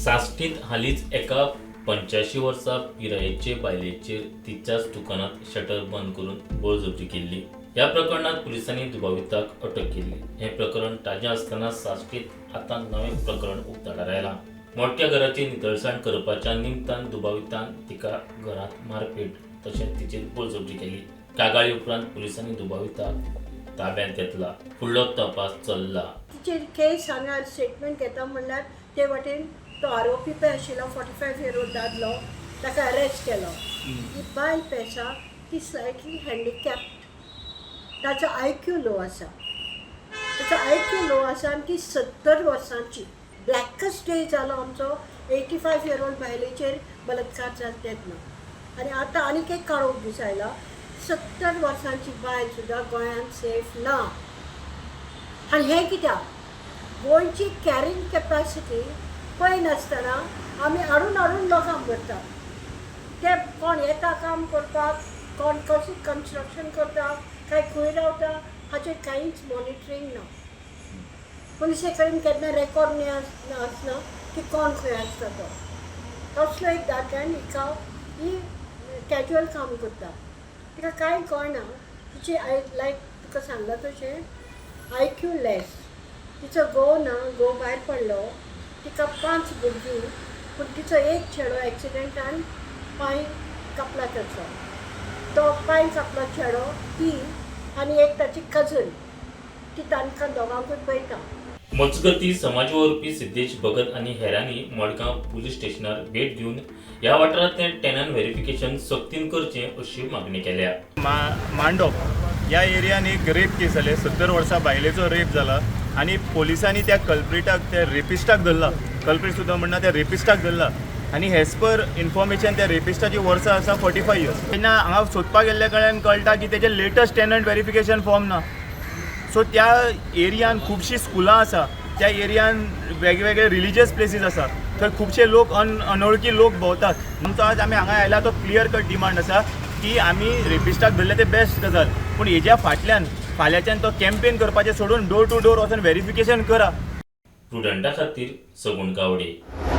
साश्टींत हालींच एका 85 वर्सां पिरायेचे बायलेचेर तिच्याच दुकानांत शटर बंद करून बळजबरी केल्ली. ह्या प्रकरणांत पुलिसांनी दुबाविताक अटक केल्ली. हें प्रकरण ताजें आसतना साश्टींत आतां नवें प्रकरण उक्ताडार आयलां. मोठ्या घराची नितळसाण करपाच्या निमतान दुबावितान तिका घरांत मारपेट तशेंच तिचेर बळजबरी केली. कागाळी उपरांत पुलिसांनी दुबाविताक ताब्यांत घेतला. फुडलो तपास चल्ला. तिचेर केस हांगा स्टेटमेंट घेता म्हणल्यार ते वाटेन तो आरोपी पळय आशिल्लो, 45 इयर ओल्ड दादलो, ताका अरेस्ट केलो. ही बायल पळय आसा ती स्लायटली हँडिकॅप्ड. ताचो आयक्यू लो आसा. ताचो आयक्यू लो आसा आनी ती 70 वर्सांची. ब्लॅकस्ट डे जालो आमचो 85 इयर ओल्ड बायलेचेर बलात्कार जालो तेन्ना. आनी आतां आनीक एक काळोख दीस आयला. 70 वर्सांची बायल सुद्दां गोंयांत सेफ ना. आनी हें कित्याक? गोंयची कॅरिंग कॅपॅसिटी पळयनासतना आमी हाडून हाडून लोकांक भरता. ते कोण येता काम करपाक, कोण कशें कन्स्ट्रक्शन करता काय खंय रावता, हाचेर कांयच मॉनिटरींग ना. पुलिसे कडेन केन्ना रेकॉर्ड न्ही आसना की कोण खंय आसता तो. तसलो एक दादल्यान हिका, ही कॅज्युअल काम करता, तिका कांय कळना. तिची I लायक तुका सांगलां तशें आयक्यू लेस. तिचो घोव ना, घोव भायर पडलो. तिका पांच भुरगीं, पूण तिचो एक चेडो एक्सिडेंटान पांय कापला ताचो. तो पांय कापलो चेडो, ती आनी एक ताची कजन, ती तांकां दोगांकूय पळयता. मजगती, समाज वावुरपी सिद्धेश भगत आनी हेरांनी मडगांव पुलीस स्टेशनार भेट दिवन ह्या वाठारांतलें टेनंट व्हेरिफिकेशन सक्तीन करचें अशी मागणी केल्या. मांडोप ह्या एरियान एक रेप केस जाले. 70 वर्सां बायलेचो रेप जाला आनी पोलिसांनी त्या कल्प्रिटाक, त्या रेपिस्टाक धरला. कल्प्रीट सुद्दां म्हणना, त्या रेपिस्टाक धरला. आनी एज पर इन्फॉर्मेशन त्या रेपिस्टाची वर्सां आसा 45 इयर्स. तेन्ना हांगा सोदपाक गेल्ल्या कडल्यान कळटा की तेजे लेटस्ट टेनंट वेरिफिकेशन फॉर्म ना. सो त्या एरियान खुबशीं स्कुलां आसा, त्या एरियान वेगवेगळे रिलिजियस प्लेसीस आसा, थंय खुबशे लोक अनोळखी लोक भोंवतात. आमचो आज आमी हांगा आयला तो क्लियर कट डिमांड आसा की आमी रेपिस्टाक धरले ते बेस्ट गजाल, पूण हेज्या फाटल्यान फाल्यांच्यान तो कॅम्पेन करपाचें सोडून डोर टू डोर वचून वेरिफिकेशन करा. प्रुडंटा खातीर सगुण गावडे.